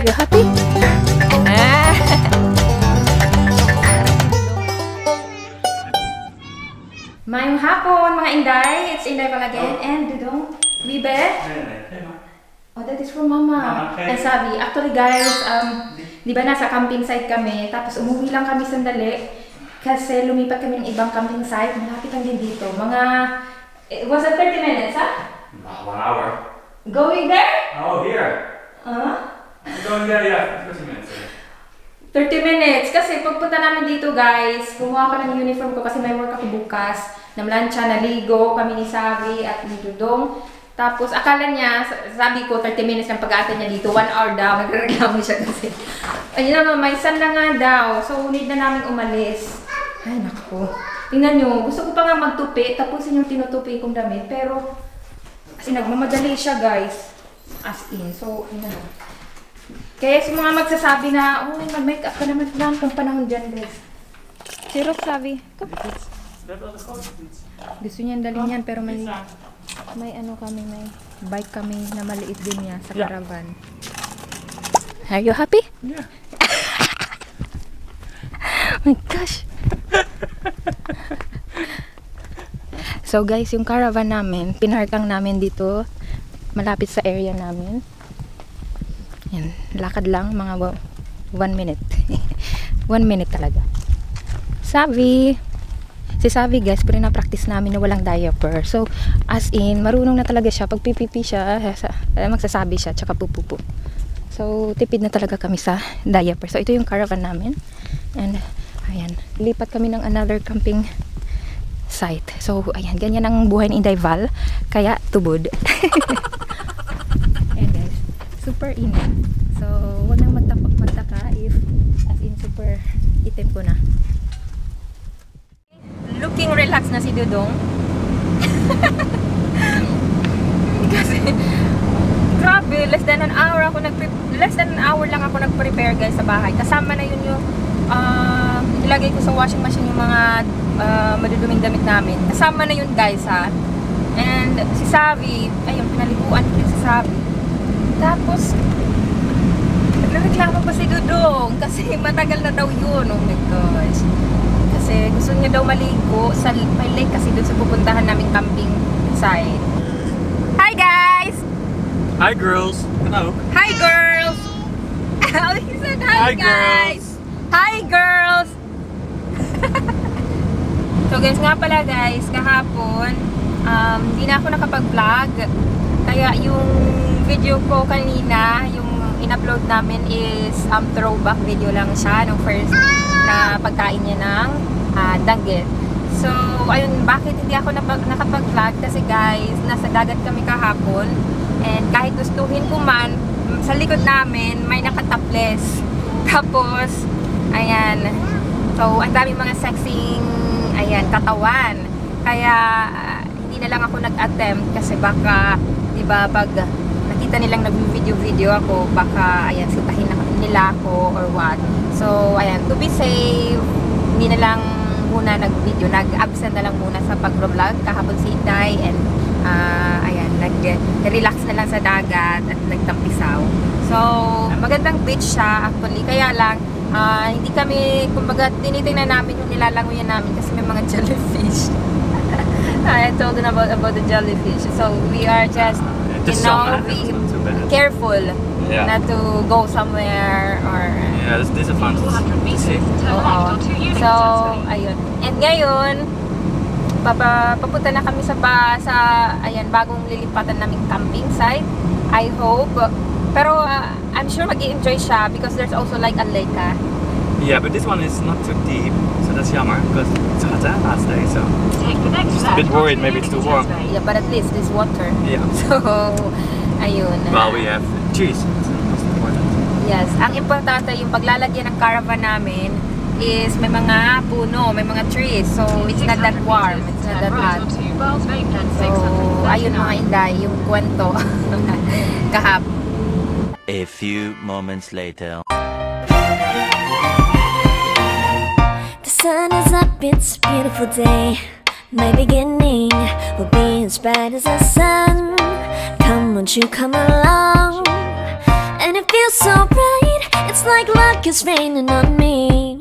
You happy? Ah. Mayong hapon, mga Inday. It's Inday Palagain and Dudong. Bibe? Oh, that is from Mama. And Sabi. Actually guys, di ba nasa camping site kami, tapos umuwi lang kami sandali kasi lumipat kami ng ibang camping site. Malapit lang din dito. It was 30 minutes, ha? 1 hour. Going there? Oh, here. Going there, yeah. 30 minutes. 30 minutes. Kasi pagpunta namin dito guys, kumuha ko ng uniform ko kasi may work ako bukas. Namlansya, naligo kami ni Sabi at ni Dudong. Tapos akala niya, sabi ko 30 minutes ng pag-aatin niya dito, 1 hour daw. Nagreklamo siya kasi. Ayun naman, may sun na nga daw. So need na namin umalis. Ay naku. Tingnan nyo, gusto ko pa nga magtupi, tapusin yung tinutupi kong damit. Pero, kasi nagmamadali siya guys. As in. So, yun na. Kaya sa mga magsasabi na, oh, mag-makeup ka naman lang kung panahon dyan guys. Sirok sabi. Gusto niya dalhin yan pero may ano kami, may bike kami na maliit din niya sa caravan. Are you happy? Yeah. Oh my gosh. So guys, yung caravan namin, pinarkang namin dito malapit sa area namin. Yan, lakad lang mga 1 minute. 1 minute talaga. Si Savi guys, pero na-practice namin na walang diaper. So, as in, marunong na talaga siya. Pag pipipi siya, magsasabi siya, tsaka pupupu. So, tipid na talaga kami sa diaper. So, ito yung caravan namin. And, ayan, lipat kami ng another camping site. So, ayan, ganyan ang buhay ni Inday Val. Kaya, tubod. Ayan guys, super init. So, wag nang magtaka if, as in, super itim ko na. Looking relaxed na si Dudong. Kasi grabe, less than an hour lang ako nag-prepare guys sa bahay. Kasama na yun yung ilagay ko sa washing machine yung mga maduduming damit namin. Kasama na yun guys ha. And si Savi, ayun, pinaliguan ko si Savi. Tapos nagreklamo pa si Dudong kasi matagal na daw yun. Oh my gosh. Kasi gusto niya daw maligo sa may lake kasi doon sa pupuntahan namin camping site. Hi guys! Hi girls! Hello! Hi girls! Oh, he said hi guys! Hi girls! So guys, nga pala guys, kahapon hindi na ako nakapag-vlog. Kaya yung video ko kanina, yung in-upload namin is throwback video lang siya nung first na pagkain niya ng danggit. So, ayun, bakit hindi ako nakapag-vlog? Kasi guys, nasa dagat kami kahapon. And kahit gustuhin ko man, sa likod namin, may nakataples. Tapos, ayan. So, ang daming mga sexing, ayan, katawan. Kaya, hindi na lang ako nag-attempt kasi baka, diba, pag nakita nilang nag-video ako, baka, ayan, sitahin nila ako or what. So, ayan, to be safe, hindi na lang muna nag-video, nag-absent na lang muna sa pag-vlog kahapon si Inday and ayan, nag-relax na lang sa dagat at nagtampisaw. So, magandang beach siya actually, kaya lang hindi kami, kumbaga, tinitingnan namin yung nilalanguyan namin kasi may mga jellyfish. I told them about the jellyfish. So, we are just, you know, be careful. Yeah. Not to go somewhere or this is fun to see. So, ayun. And ngayon, papunta na kami sa ayan, bagong lilipatan naming camping site. I hope. Pero I'm sure mag-i-enjoy siya because there's also like a lake. Yeah, but this one is not too deep, so that's yummer because it's hotter last day, so just a bit worried maybe it's too warm. Yeah, but at least there's water. Yeah. So, ayun. Well, we have trees. That's important. Yes, ang importante yung paglalagyan ng caravan namin is may mga puno, may mga trees. So, it's not that warm. It's not that hot. So, ayun mga Inday, yung kwento kahapon. A few moments later. The sun is up, it's a beautiful day. My beginning will be as bright as the sun. Come, won't you come along? And it feels so bright. It's like luck is raining on me.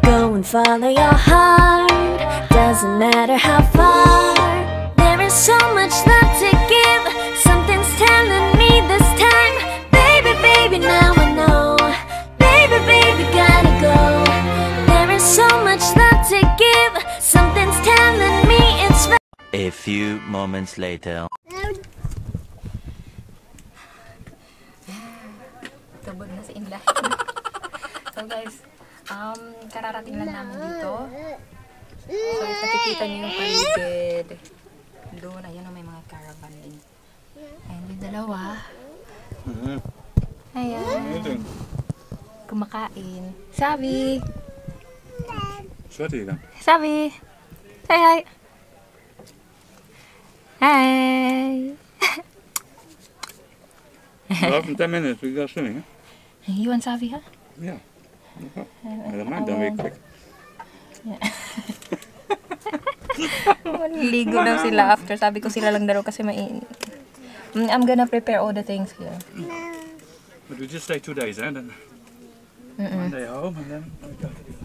Go and follow your heart. Doesn't matter how far. There is so much love to give. Something's telling me this time. Baby, baby, now I know. Baby, baby, gotta go. There is so much love to give. Something's telling me it's right. A few moments later. Tabog na si Inday. So guys, kararating lang namin dito. So nakikita niyo yung paligid. Doon, ayan may mga caravan din. Ayan yung dalawa. Ayan. Kumakain. Sabi! Sweaty then. Sabi! Say hi! Hi! Well, in 10 minutes we go swimming. You want Sabi, ha? Yeah. I don't mind, don't be quick. Maliligo daw sila after. Sabi ko sila lang daw kasi mainit. I'm gonna prepare all the things here. But we just stay 2 days, eh? Then 1 day home and then we go to the...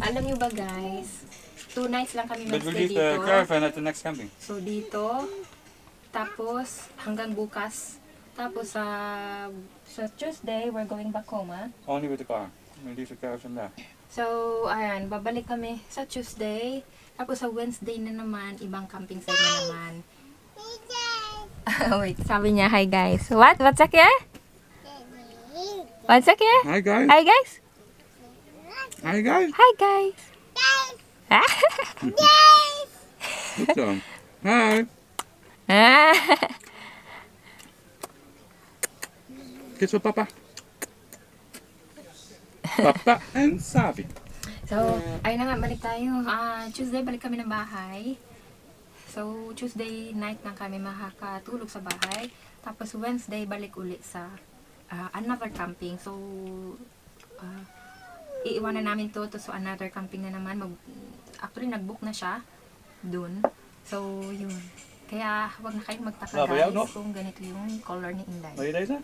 Alam nyo ba guys, 2 nights lang kami But we'll mag-stay leave the dito. caravan at the next camping. So dito, tapos hanggang bukas. Tapos sa Tuesday, we're going back home, ha? Only with the car. We'll leave the caravan there. So, ayan, babalik kami sa Tuesday. Tapos sa Wednesday na naman, ibang camping site na naman. Wait, sabi niya, hi guys. What? What's up here? What's up here? Hi guys. Hi guys. Hi guys. Hi guys. Good job. Hi. Kiss for Papa. Papa and Savi. So, ayun na nga, balik tayo. Tuesday, balik kami ng bahay. So, Tuesday night na kami makakatulog sa bahay. Tapos, Wednesday, balik uli sa another camping. So, iiwanan namin to so another camping na naman. Actually, nag-book na siya dun. So, yun. Kaya, huwag na kayong magtaka guys kung ganito yung color ni Inday. Are you there?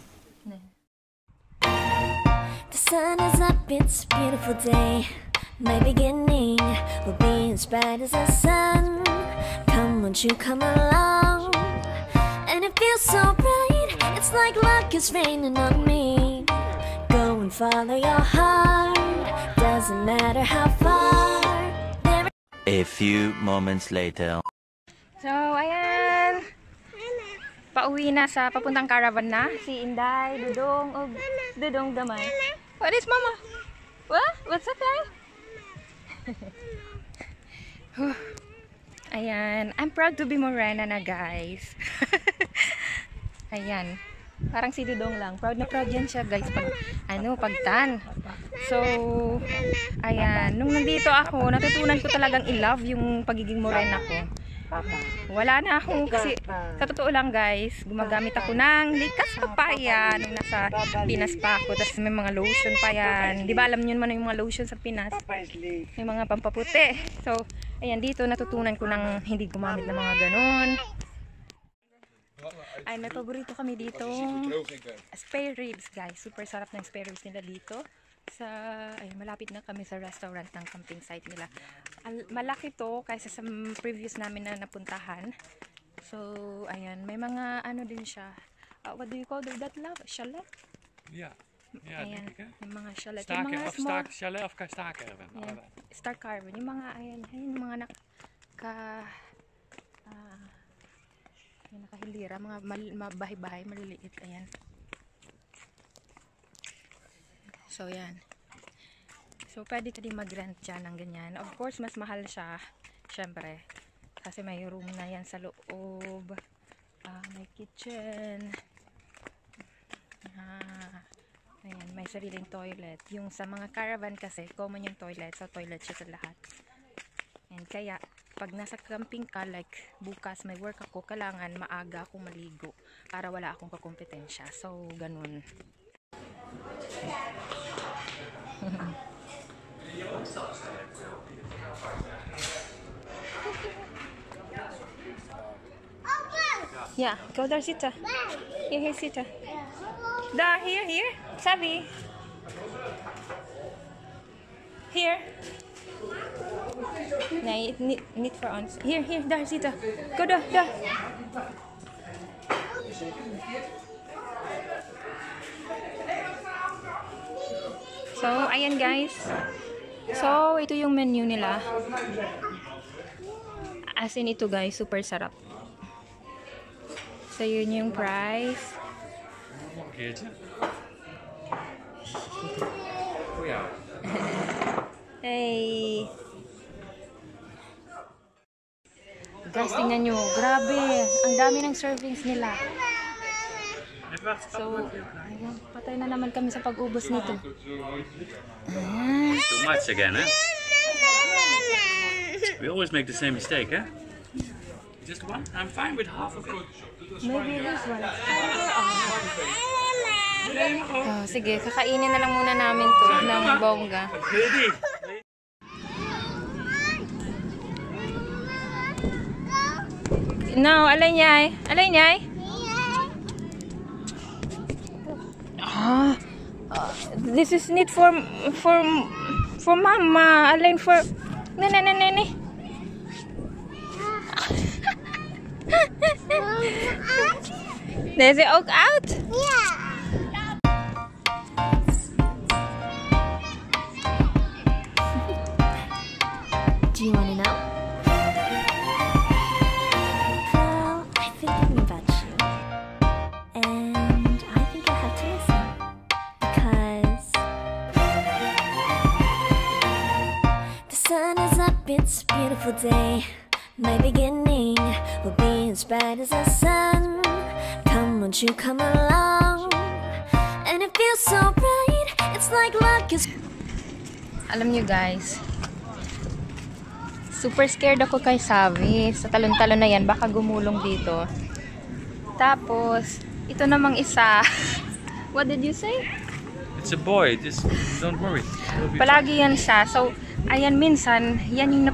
The sun is up, it's a beautiful day. My beginning will be as bright as the sun. Come, won't you come along? And it feels so bright, it's like luck is raining on me. Go and follow your heart, doesn't matter how far. A few moments later. So, ayan. Pauwi na sa papuntang caravan na. Si Inday, Dudong, o Dudong Damay. What is Mama? What? What's up, guys? Ayan. I'm proud to be Morena na, guys. Ayan. Parang si Dudong lang. Proud na proud yan siya, guys. Pag tan. So, ayan. Nung nandito ako, natutunan ko talagang i-love yung pagiging Morena ko. Wala na ako kasi sa totoo lang guys, gumagamit ako ng likas papaya nung nasa Pinas pa ako. Tapos may mga lotion pa yan. Di ba alam nyo naman yung mga lotion sa Pinas? May mga pampaputi. So, ayan dito natutunan ko ng hindi gumamit ng mga ganon. Ay, may paborito kami dito. Spare ribs guys. Super sarap ng spare ribs nila dito. Ay, malapit na kami sa restaurant ng camping site nila. Malaki to kaysa sa previous namin na napuntahan. So, ayan, may mga ano din siya. What do you call that love? Chalet? Yeah. Yeah, ayan, may mga chalet. Chalet of star caravan. Ayan, star caravan. Yung mga, ayan, yung mga nakahilira, mga bahay-bahay, maliliit. Ayan. So, yan. So, pwede ka din mag-rent dyan ng ganyan. Of course, mas mahal siya. Siyempre. Kasi may room na yan sa loob. May kitchen. Ayan, may sariling toilet. Yung sa mga caravan kasi, common yung toilet. So, toilet siya sa lahat. And kaya, pag nasa camping ka, like bukas may work ako, kailangan maaga akong maligo para wala akong kakompetensya. So, ganun. Yeah, go there, Sita. Here, Sita. Here. Sabi. Here. Nee, niet voor ons. Hier, daar zitten. Go daar. So, ayan guys. So, ito yung menu nila. As in ito guys, super sarap. So, yun yung price. Hey! Guys, tingnan nyo. Grabe. Ang dami ng servings nila. So, ayan, patay na naman kami sa pag-ubos nito. Too much again, eh? We always make the same mistake, eh? Just one? I'm fine with half of it. Maybe this one. Oh, sige, kakainin na lang muna namin to ng bongga. No, alay nyay. This is need for mama. Alay for ne. There's it out? Yeah. Do you want to know? Well, I've been thinking about you. And I think I have to listen. Because the sun is up, it's a beautiful day. My beginning will be as bright as the sun. Come, won't you come along? And it feels so bright, it's like luck is... Alam nyo guys, super scared ako kay Savi. Sa talon-talon na yan, baka gumulong dito. Tapos, ito namang isa. What did you say? It's a boy, just don't worry. Palagi yan siya. So, ayan, minsan, yan yung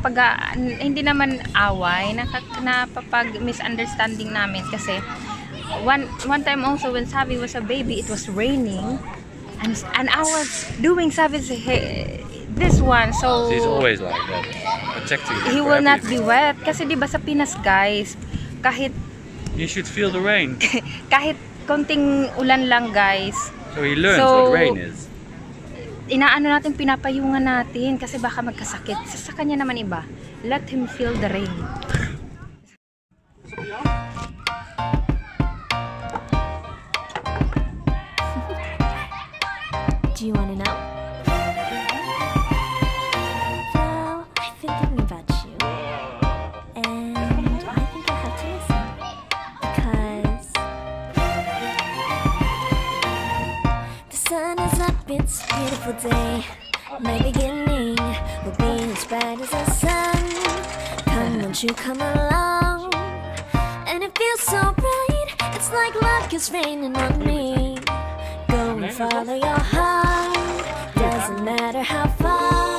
hindi naman away, napapag-misunderstanding namin. Kasi, one time also when Savi was a baby, it was raining. And I was doing Savi's this one. So, he's always like that. Protecting he will not be wet. Kasi diba sa Pinas, guys, kahit... You should feel the rain. Kahit konting ulan lang, guys. So he learns what rain is. Inaano natin, pinapayungan natin kasi baka magkasakit. Sa kanya naman iba. Let him feel the rain. Do you want to know? Well, I've been thinking about you. And I think I have to listen. Because the sun is up, it's a beautiful day. My beginning will be as bright as the sun. Come, won't you come along? And it feels so bright, it's like luck is raining on me. Go and follow your heart, doesn't matter how far.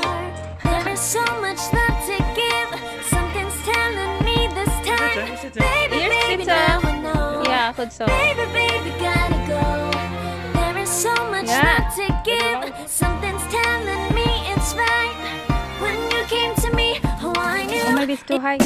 There is so much love to give, something's telling me this time. Baby, now I know. Yeah, good so. Baby, gotta go. There is so much love to give, something's telling me it's right. When you came to me, oh I knew. Oh, maybe it's too high.